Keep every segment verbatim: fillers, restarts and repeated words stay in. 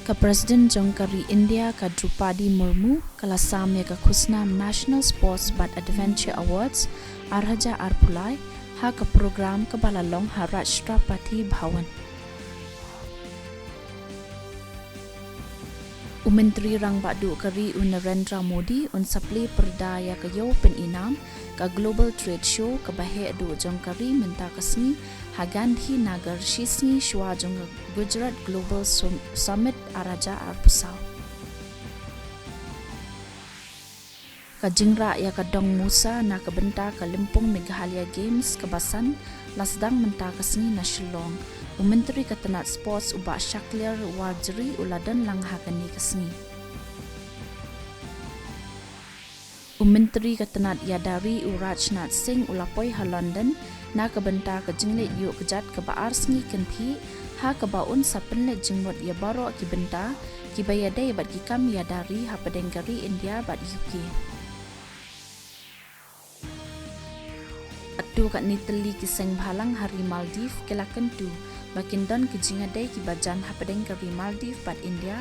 Ka President jong ka ri India ka Droupadi Murmu ka la sam ïa ka khusnam National Sports bad Adventure Awards ar hajar arphew lai ha ka program kaba la long ha Rashtrapati Bhavan. U Myntri Rangbah Duh ka ri u Narendra Modi un sa plie pyrda ïa ka Ïew Pynïnam, ka Global Trade Show kaba heh duh jong ka ri mynta ka sngi ha Gandhinagar, shisngi shuwa jong ka Gujarat Global Sum- Summit ar hajar arphew saw. Ka jingrah ïa ka dong Musa na ka bynta ka lympung Meghalaya Games kaba san la sdang mynta ka sngi na Shillong. U Myntri ka tnat Sports u Bah Shakliar Warjri u la don lang ha kane ka sngi. U Myntri ka tnat Ïada Ri u Rajnath Singh u la poi ha London na ka bynta ka jingleit ïuh kjat kaba ar sngi kynthih, ha kaba un sa pynleit jingmut ïa baroh ki bynta kiba ïadei bad ki kam ïada ri hapdeng ka ri India bad U K. Hato katne tylli ki seng bhalang ha ri Maldives ki la kyntu ba kin don ki jingïadei kiba jan hapdeng ka ri Maldives bad India,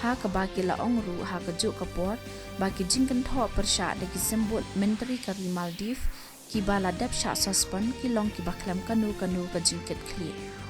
ha kaba ki la ong ruh ha kajuh ka por ba ki jingkynthoh pyrshah da ki symbud myntri ka ri Maldives kiba la dep shah suspend ki long kiba khlem kano kano ka jingkitkhlieh.